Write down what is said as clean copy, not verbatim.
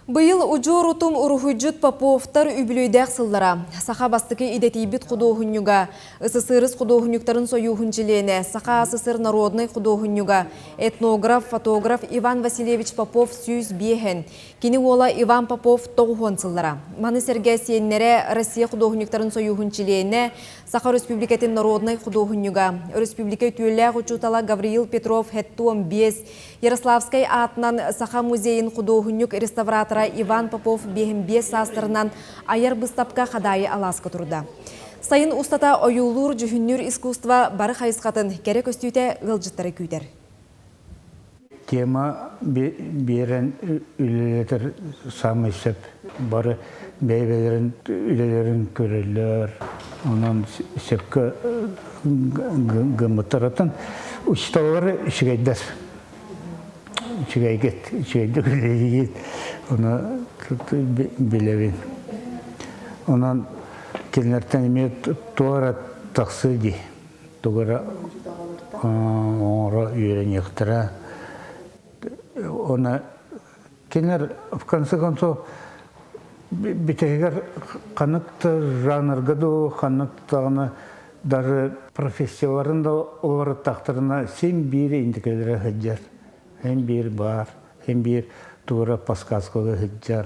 Быйыл удьуор утум уруһуйдьут Поповтар үбүлүөйдээх сыллара. Саха бастакы идэтийбит худуоһунньуга, СССР худуоһунньуктарын сойууһун чилиэнэ, Саха АССР народнай худуоһунньуга, этнограф, фотограф Иван Васильевич Попов 105-эн, кини уола Иван Попов 90 сыллара. Маны сэргэ сиэннэрэ Россия худуоһунньуктарын сойууһун чилиэнэ, Саха Өрөспүүбүлүкэтин народнай худуоһунньуга, өрөспүүбүлүкэ үтүөлээх учуутала Гавриил Петров хэттуон 5, Ярославскай аатынан Саха музейын худуоһунньук-реставратора Иван Попов 55 саастарынан айар быыстапка Хадаайы алааска турда. Сайын устата ойуулуур-дьүһүннүүр искусство бары хайысхатын кэрэ көстүүтэ ыалдьыттары күүтэр. Тема биэрэн үлэлэтэр саамай сөп. Бары бэйэ-бэйэлэрин үлэлэрин көрөллөр. Онон сөпкө гыммыттарыттан учителлары үчүгэйдэр. Үчүгэйгит, үчүгэйдик үлэлиигит. Ону билэбин. Онон кинилэртэн эмиэ туох эрэ тахсыы дии. Тугу эрэ оҥоро үөрэниэхтэрэ. Оны кинилэр в конце концов бүтэһигэр ханнык да жанрга дуу, ханнык даҕаны даже профессияларын да уларыттахтарына син биир индикэлэрэ сылдьар. Син биир баар, син биир тугу эрэ подсказкалыы сылдьар.